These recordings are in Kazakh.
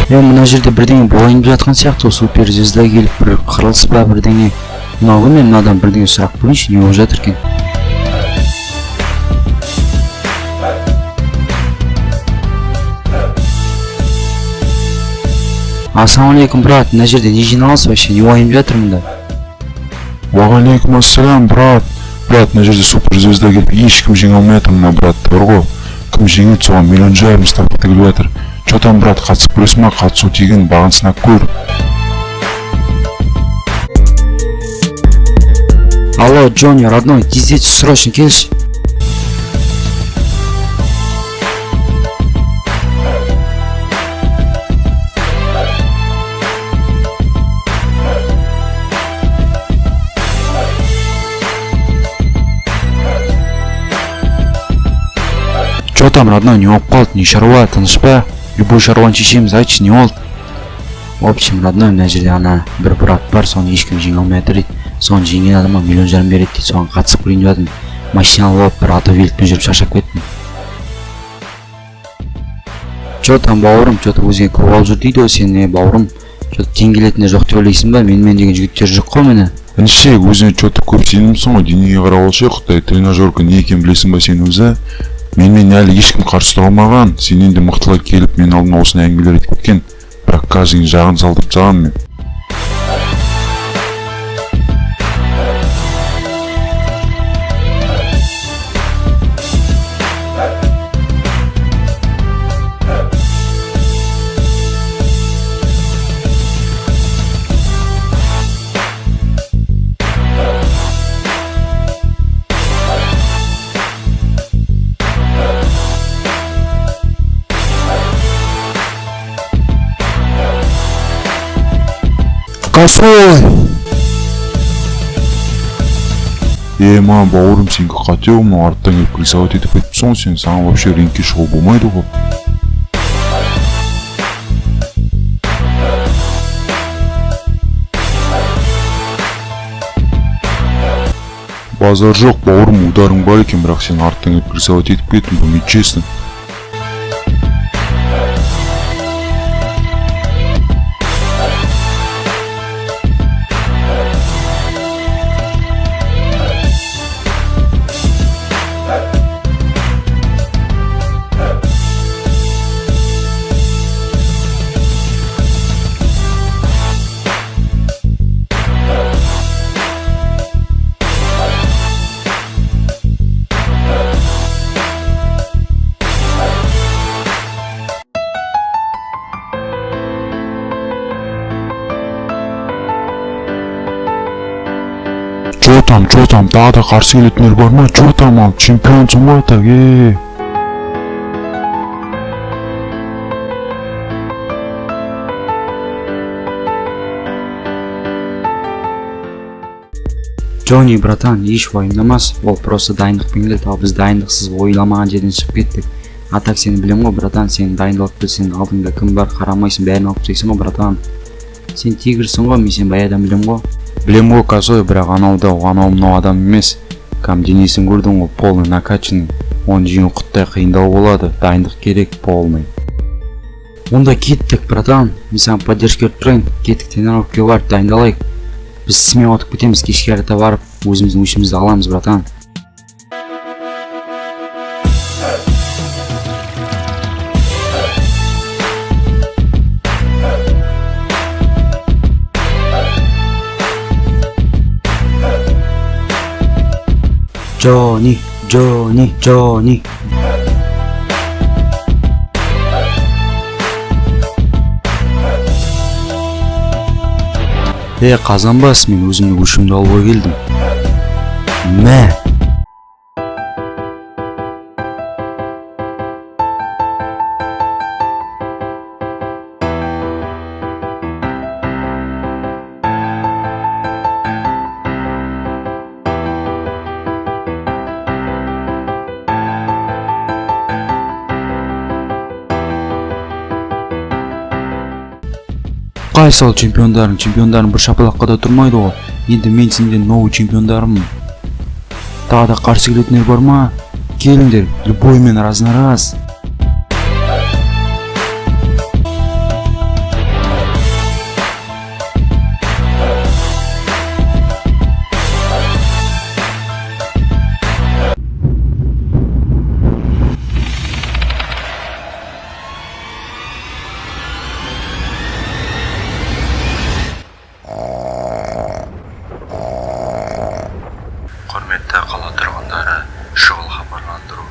Е, мына жерде бірдеңе болайын деп жатқан сияқты ғой, суперзвезда келіп бір қырылыс па бірдеңе. Мынау кім? Мен мынадан бірдеңе сұрап көрейінші, не болып жатыр екен. Ассалаумағалейкум, брат, мына жерде не жиналыс вообще, не болайын деп жатыр мында? Уағалейкум ассалам, брат. Брат, мына жерде суперзвезда келіп, ешкім жеңе алмай жатыр мына братты бар ғой. Кім жеңеді, соған 1,5 миллион ставка тігіліп жатыр. Че там, брат, қатысып көресің ба? Қатысу тегін, бағын сынап көр. Алло, Джонни, родной, тездетші, срочно келші. Че там, родной, не болып қалды, не шаруа, тыныш па? Любой шаруаны шешеміз, айтшы, не болды? В общем, родной, мына жерде ана бір брат бар, соны ешкім жеңе алмай жатыр дейді. Соны жеңген адамға 1,5 миллион береді дейді, соған қатысып көрейін деп жатырмын. Машина алып алып, бір ато великпен жүріп шаршап кеттім. Че там, бауырым, че то өзіңе көп алып жүр дейді ғой сені, бауырым. Че то тең келетіндер жоқ деп ойлайсың ба? Менімен деген жігіттер жоқ қой міне. Інішек, өзіңе че то көп сенімсің ғой, денеге қарап алшы, құдай, тренажерка не екенін білесің ба сен өзі? Менімен әлі ешкім қарсы тұра алмаған, сенен де мықтылар келіп, менің алдыма осындай әңгімелер айтып кеткен. Бірақ каждыйның жағын салдырып тастағанмын мен. Косой! Е, ма, бауырым, сенікі қате ғой, мынау арттан келіп прессовать етіп кетіпсің ғой сен, саған вообще рингке шығуға болмайды ғой. Базар жоқ, бауырым, ударың бар екен, бірақ сен арттан келіп прессовать етіп кеттің, бұл нечестно. Че там, че там, тағы да қарсы келетіндер бар ма? Че там, ал, чемпионсың ғой так, е. Джонни, братан, еш уайымдамас, ол просто дайындықпен келеді, ал біз дайындықсыз ойламаған жерден шығып кеттік. А так сені білем ғой, братан, сен дайындалып білсең, алдыңда кім бар, қарамайсың, бәрін алып тастайсың ғой, братан. Сен тигрсің ғой, мен сені баяғыдан білем ғой. Білем ғой, косой, бірақ анау да анау мынау адам емес. Кәдімгі денесін көрдің ғой, полный накачанный. Оны жеңу құттай қиындау болады, дайындық керек полный. Онда кеттік, братан, мен саған поддержка беріп тұрайын. Кеттік, тренировкаға барып дайындалайық. Біз смело ұтып кетеміз, кешке қарата барып өзіміздің өшімізді аламыз, братан. Джонни, Джонни, Джонни. Е, қазанбас, мен өзімнің өшімді алуға келдім. Мә. Қай сал чемпиондарың, чемпиондарың бір шапалаққа да тұрмайды ғой. Енді мен сенден новый чемпиондарымын. Тағы да қарсы келетіндер бар ма? Келіңдер, любоймен раз на раз. Құрметті қала тұрғындары, шұғыл хабарландыру: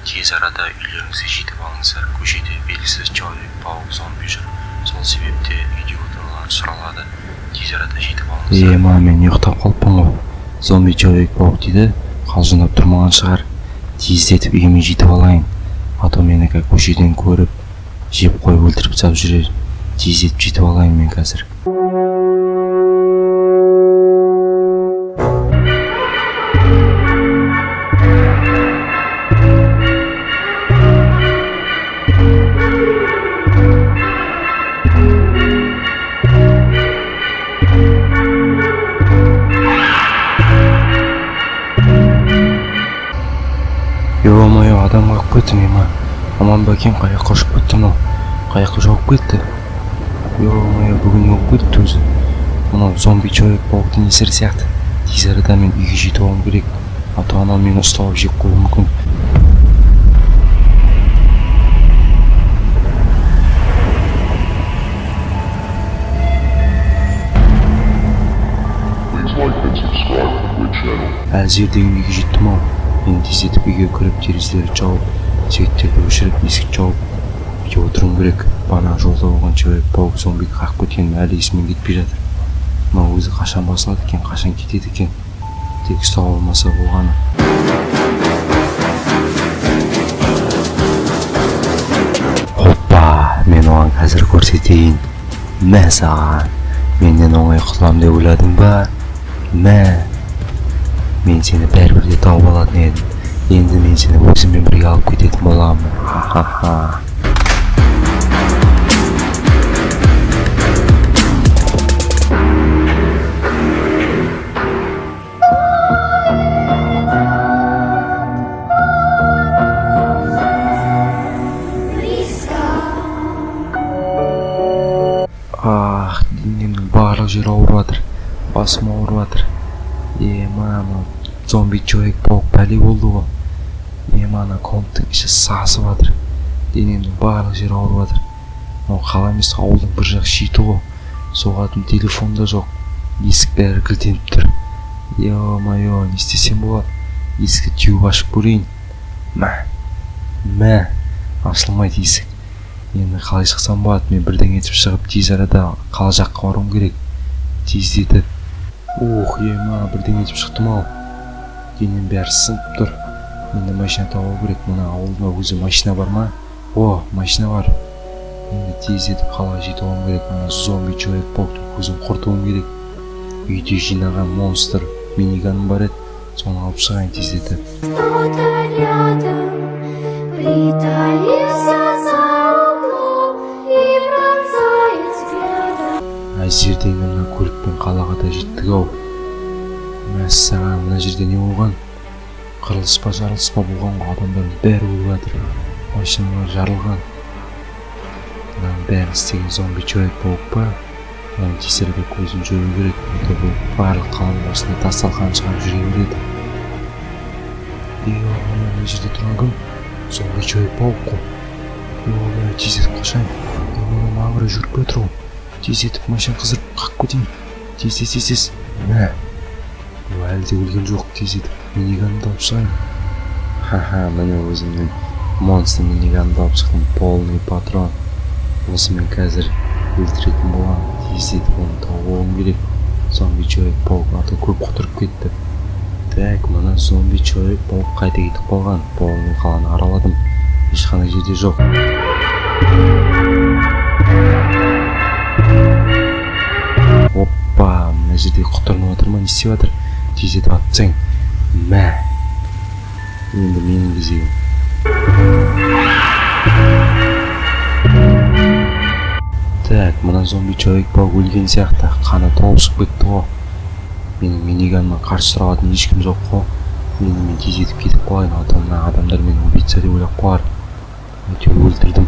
тез арада үйлеріңізге жетіп алыңыздар. Көшеде белгісіз человек паук зомби жүр, сол себепте үйде отыруларыңыз сұралады. Тез арада жетіп алыңыздар. Ема, мен ұйықтап қалыппын ғой. Зомби человек паук дейді, қалжыңдап тұрмаған шығар. Тездетіп үйіме жетіп алайын, а то мені көшеден көріп, жеп қойып, өлтіріп тастап жүрер. Тездетіп жетіп алайын мен қазір. Ё-моё, адам қағып кетті. Ема, аман ба екен? Қай жаққа ұшып кетті мынау? Қай жаққа жауып кетті? Ё-моё, бүгін не болып кетті өзі? Мынау зомби человек пауктың несері сияқты. Тез арада мен үйге жетіп алуым керек, а то анау мені ұстап алып жеп қоюы мүмкін. Please like and subscribe to my channel. Әзер деген үйге жеттім ау. Енді тездетіп үйге кіріп, терезелерді жауып, светтерді өшіріп, есікті жауып, үйде отыруым керек. Бағана жолда болған человек паук зомбиді қағып кеткенім әлі есімнен кетпей жатыр. Мынау өзі қашан басылады екен, қашан кетеді екен? Тек ұстап алмаса болғаны. Опа, мен оған қазір көрсетейін. Мә саған, менен оңай құтыламын деп ойладың ба? Мә, мен сені бәрібір де тауып алатын едім. Енді мен сені өзіммен бірге алып кететін боламын. Ха-ха-ха. Ах, денемнің барлық жері ауырып жатыр, басым ауырып жатыр. Ема, мынау зомби человек паук пәле болды ғой. Ема, ана комнаттың іші сасып жатыр, денемнің барлық жері ауырып жатыр. Мынау қала емес, ауылдың бір жақ шеті ғой. Соғатын телефон да жоқ, есік бәрі кілтеніп тұр. Ё-моё, не істесем болады? Есікті теуіп ашып көрейін. Мә, мә, ашылмайды есік. Енді қалай шықсам болады? Мен бірдеңе етіп шығып, тез арада қала жаққа баруым керек, тездетіп. Ух, ема, бірдеңе етіп шықтым ау. Денем бәрі сынып тұр. Енді машина табу керек. Мына ауылда өзі машина бар ма? О, машина бар. Енді тездетіп қалаға жетіп алуым керек. Ана зомби человек пауктың көзін құртуым керек. Үйде жинаған монстр миниганым бар еді, соны алып шығайын тездетіп. Кто-то рядом притаился за углом и пронзает взглядом. Әзер деген мына көлікпен қалаға да жеттік ау. Мәссаған, мына жерде не болған? Қырылыс па, жарылыс па болған ғой, адамдардың бәрі өліп жатыр, машиналар жарылған. Мынаның бәрін істеген зомби человек паук па? Оның тез арада көзін жою керек, а то бұл барлық қаланың осындай тас талқанын шығарып жүре береді. Е, мына жерде тұрған кім? Зомби человек паук қой. Е, тездетіп қашайын. Е, маған қарай жүгіріп келе жатыр ғой. Тездетіп машина қыздырып қағып кетейін. Тез, тез, тез, тез. Мә, әлі де өлген жоқ. Тездетіп миниганымды алып шығайын. Ха-ха, міне, өзімнің монстр миниганымды алып шықтым, полный патрон. Осымен қазір өлтіретін боламын. Тездетіп оны тауып алуым керек, зомби человек паук, а то көп құтырып кетті. Так, мына зомби человек паук қайда кетіп қалған? Полный қаланы араладым, ешқандай жерде жоқ. Опа, мына жерде құтырынып жатыр ма, не істеп жатыр? Тездетіп атып тастайын. Мә, енді менің кезегім. Так, мына зомби человек паук өлген сияқты, қаны толып шығып кетті ғой. Менің миниганыма қарсы тұра алатын ешкім жоқ қой. Енді мен тездетіп кетіп қалайын, а то мына адамдар мені убийца деп ойлап қалар. Әйтеуір өлтірдім.